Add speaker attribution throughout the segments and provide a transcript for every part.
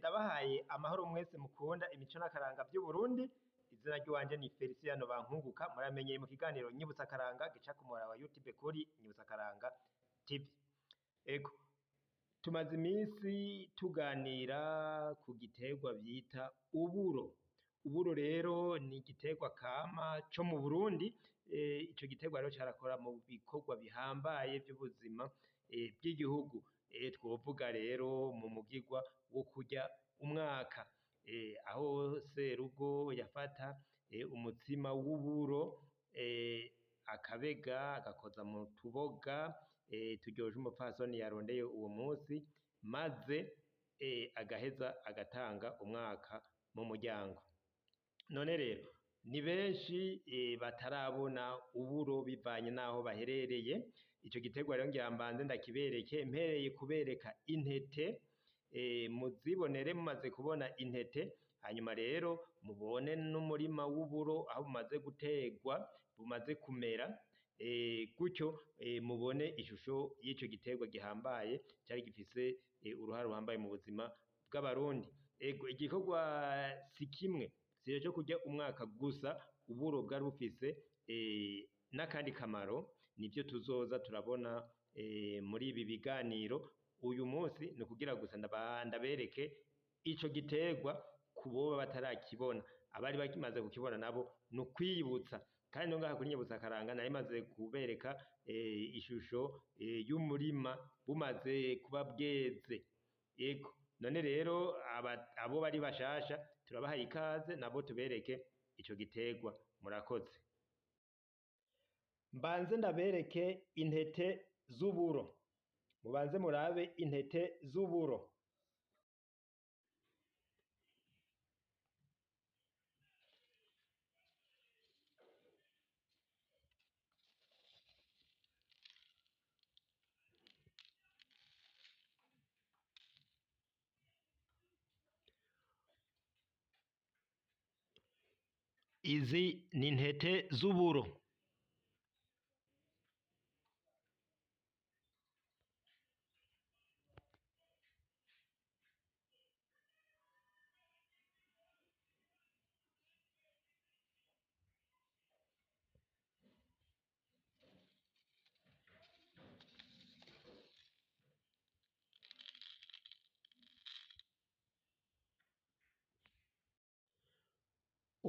Speaker 1: Ndabahaye amahoro mwese mukunda imico n'akaranga vy'Uburundi. Izina ry'iwanje ni Feliciano Bankunguka, muramenyeye mu kiganiro Nyibutsa Akaranga gica ku muhora wa YouTube kuri Nyibutsa Akaranga TV. Ego, tumaze iminsi tuganira ku giterwa bita uburo. Uburo rero ni igiterwa kama co mu Burundi. Ico giterwa rero carakora mu bikorwa bihambaye vy'ubuzima bw'igihugu. Twovuga rero mu mugirwa wo kurya umwaka, aho serugo yafata umutsima w'uburo, akabega agakoza mu tuboga turyoshe umupfasoni yarondeye uwo munsi, maze agaheza agatanga umwaka mu muryango. None rero ni benshi batarabona uburo bivanye n'aho baherereye. Ico giterwa rero ngira mbanze ndakibereke, mpereye kubereka intete, muzibonere mumaze kubona intete, hanyuma rero mubone n'umurima w'uburo aho bumaze guterwa, bumaze kumera, gutyo mubone ishusho y'ico giterwa gihambaye cari gifise uruhara ruhambaye mu buzima bw'abarundi. Ego, igikorwa si kimwe, si ico kurya umwaka gusa, uburo bwari bufise n'akandi kamaro, nivyo tuzoza turabona muri ibi biganiro. Uyu munsi ni ukugira gusa ndabereke ico giterwa ku boba batarakibona, abari bakimaze kukibona nabo ni ukwiyibutsa. Kandi no ngaha kuri Nyibutsa Akaranga nari maze kubereka ishusho y'umurima bumaze kuba bweze. Ego, none rero abo bari bashasha turabahaye ikaze nabo tubereke ico giterwa. Murakoze. Mbanze ndabereke intete z'uburo. Mubanze murabe intete z'uburo. Izi ni intete z'uburo.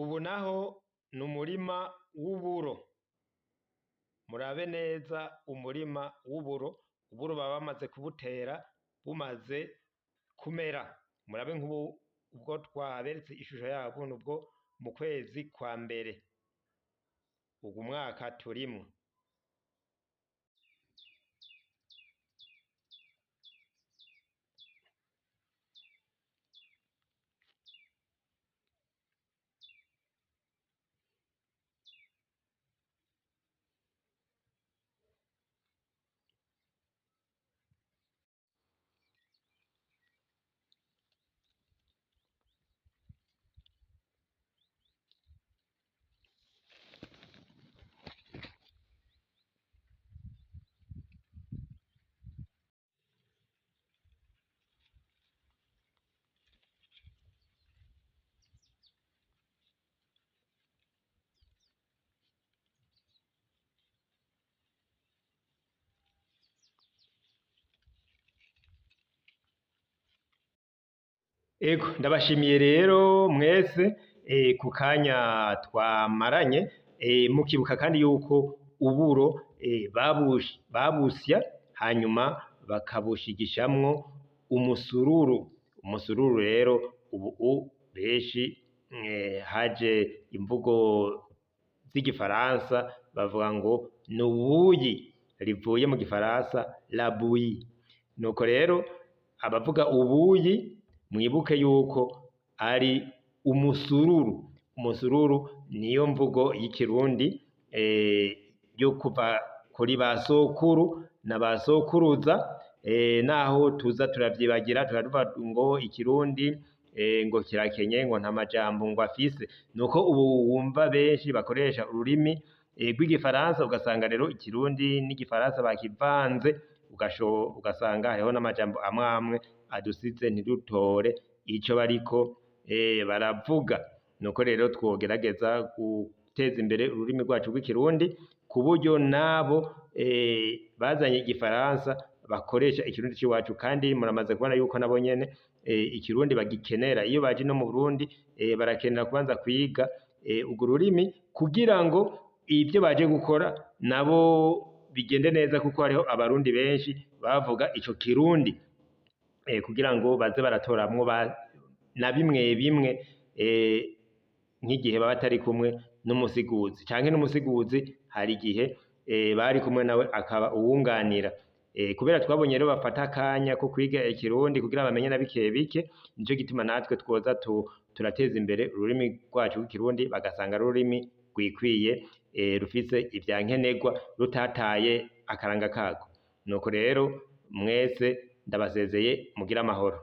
Speaker 1: Ubu naho ni umurima w'uburo. Murabe neza umurima w'uburo, uburo baba bamaze kubutera bumaze kumera. Murabe nk'ubu ubwo twaberetse ishusho yabwo nubwo mu kwezi kwa mbere ugu mwaka turimwo. Ego, ndabashimiye rero mwese ku kanya twamaranye, mukibuka kandi yuko uburo babusya hanyuma bakabushigishamwo umusururu. Umusururu rero ubu benshi haje imvugo z'igifaransa bavuga ngo ni ubuyi, rivuye mu gifaransa la bouillie. Nuko rero abavuga ubuyi mwibuke yuko ari umusururu. Umusururu niyo mvugo y'ikirundi yo kuva kuri ba sokuru na ba sokuruza, naho tuza turavyibagira turavuga ngo ikirundi ngo kirakenye ngo nta majambo ngo afise. Nuko ubu wumva benshi bakoresha ururimi rw'igifaransa, ugasanga rero ikirundi n'igifaransa bakivanze, ugasanga hariho n'amajambo amwe amwe adusize ntidutore ico bariko baravuga. Nuko rero twogerageza guteza imbere ururimi rwacu rw'Ikirundi, ku buryo nabo bazanye igifaransa bakoresha Ikirundi c'iwacu, kandi muramaze kubona yuko nabo nyene Ikirundi bagikenera. Iyo baje no mu Burundi barakenera kubanza kwiga urwo rurimi kugira ngo ivyo baje gukora nabo bigende neza, kuko hariho Abarundi benshi bavuga ico Kirundi, kugira ngo baze baratoramwo na bimwe bimwe, nk'igihe baba batari kumwe n'umusiguzi, canke n'umusiguzi hari igihe bari kumwe nawe akaba uwunganira. Kubera twabonye rero bafata akanya ko kwiga Ikirundi kugira bamenye na bike bike, nico gituma natwe twoza turateza imbere ururimi rwacu rw'Ikirundi, bagasanga ari ururimi rwikwiye, rufise ivyankenerwa, rutataye akaranga karwo. Nuko rero mwese ndabasezeye, mugire amahoro.